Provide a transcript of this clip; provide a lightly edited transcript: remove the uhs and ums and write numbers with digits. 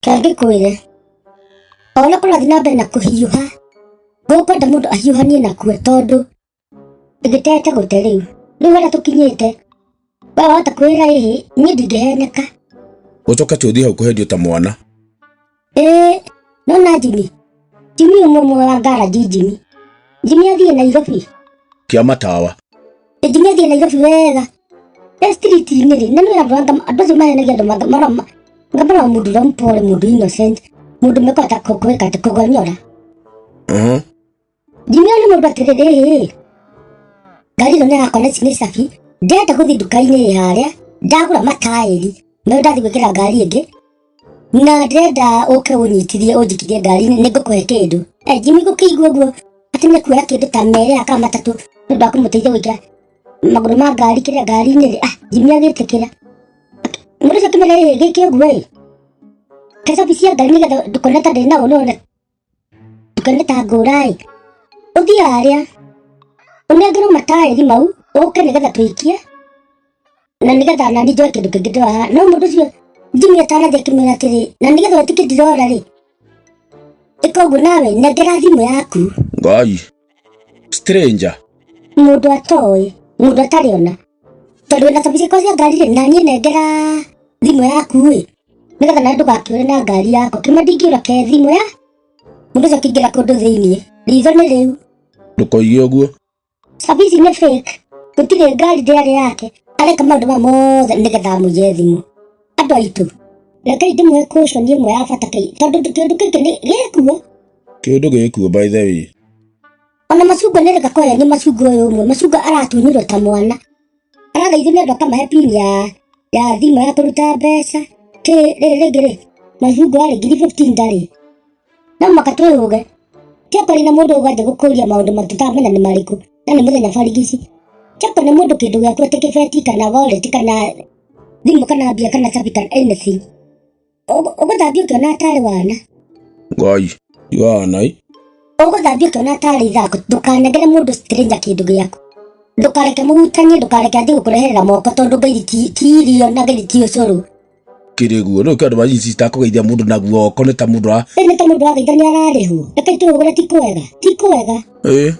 Reke ngĩkwĩre, o ũrĩa kũrathiĩ na mbere na kũhiũha, gũkwenda mũndũ ahiũhanie nakuo tondũ gĩtete gũte rĩu. Rĩu harĩa tũkinyĩte, we wahota kwĩra ĩhĩ, niĩ ndingĩheneka. Ũcoke atĩ ũthiĩ hau kũhendio ta mwana. Ĩĩ, nona Jimmy. Jimmy ũmwe ũmwe wa ngaraji Jimmy. Jimmy athiĩ Nairobi. Kĩa matawa. Ĩ Jimmy athiĩ Nairobi wega. E street-inĩ rĩ, na nĩ andũ anga andũ acio mahenagia andũ maroma ngamara mũndũ ũrĩa mpore mũndũ innocent mũndũ mekũhota gwĩka atĩ kũgonyora. Jimmy nĩ mũndũ atĩrĩrĩ ĩ ngari ĩno nĩ yakwa ici nĩ cabi ndĩrenda gũthiĩ nduka-inĩ ĩ harĩa ndagũra mataĩri no ndathiĩ gwĩkĩra ngari ĩngĩ na ndĩrenda ũke ũnyitithie ũnjikithie ngari-inĩ nĩ ngũkũhe kĩndũ. Eh, Jimmy gũkĩigua ũguo atĩ nĩ kuoya kĩndũ ta merĩ kana matatũ nĩ ũndũ wa kũmũteithia gwĩkĩra magũrũ ma ngari kĩrĩa ngari-inĩ rĩ, ah Jimmy agĩtĩkĩra. Mũndũ ũcio akĩmwĩra ĩ gĩke ũguo ĩ ke cabi cia ngari nĩgetha ndũkone ta ndĩ na ũũ ndũkone ta ngũra ĩ ũthiĩ harĩa ũnengerwo mataĩri mau ũke nĩgetha tũikie na nĩgetha nani njoe kĩndũ kĩngĩ ndĩroya haha. No mũndũ ũcio Jimmy atanathiĩ akĩmwĩra atĩrĩ na nĩgetha wĩtĩkie ndirora rĩ ĩka ũguo nawe nengera thimũ yaku. Ngai. Stranger. Mũndũ atoĩ mũndũ atarĩ ona tondũ wĩna cabi ciakwa cia ngari rĩ naniĩ nengera thimũ yaku ĩ nĩgetha nawe ndũgakĩũre na ngari yakwa kĩma ndingĩũra ke thimũ ya mũndũ ũcio akĩingĩra kũndũ thĩiniĩ ritho nĩ rĩu. Ndũkoige ũguo. Cabi ici nĩ fake gũtirĩ ngari ndĩarĩ yake areka maũndũ maya mothe nĩgetha amũiye thimũ. Andũ aitũ rekei ndĩmũhe caution ĩmwe ya bata tondũ kĩũndũ gĩkĩ nĩ gĩkuo. Kĩũndũ gĩkuo by the way. Ona macungwa nĩ reka kwaya nĩ macungwa ũyũ ũmwe macungwa aratunyirwo ta mwana arathaithio nĩ andũ akamahe pin ya ya thimũ ya kũruta mbeca kĩ rĩrĩ rĩngĩ rĩ macungwa rĩ 15,000 ndarĩ no mũhaka twĩhũge tiakwa na mũndũ ũgwanjia gũkũria maũndũ matũtamenya nĩ marĩkũ na nĩ mũthenya barigici tiakwa nĩ mũndũ kĩndũ gĩaku atĩ kĩbeti kana wallet kana thimũ kana mbia kana cabi kana anything ũgũthambia ũkĩona atarĩ wana. Ngai, wana ĩ. Ũgũthambia ũkĩona atarĩ ithako, ndũkanengere mũndũ stranger kĩndũ gĩaku. Ndũkareke mũhutanie, ndũkareke athiĩ gũkũreherera moko tondũ ngeithi ti irio na ngeithi ti ũcũrũ. Kĩrĩ guo, rĩu kĩ andũ ma insist kũgeithia mũndũ na guoko nĩ ta mũndũ Ĩ nĩ ta mũndũ wageithania ararĩhwo. Rekei tũhũgũre ti kwega, ti kwega. Ĩ.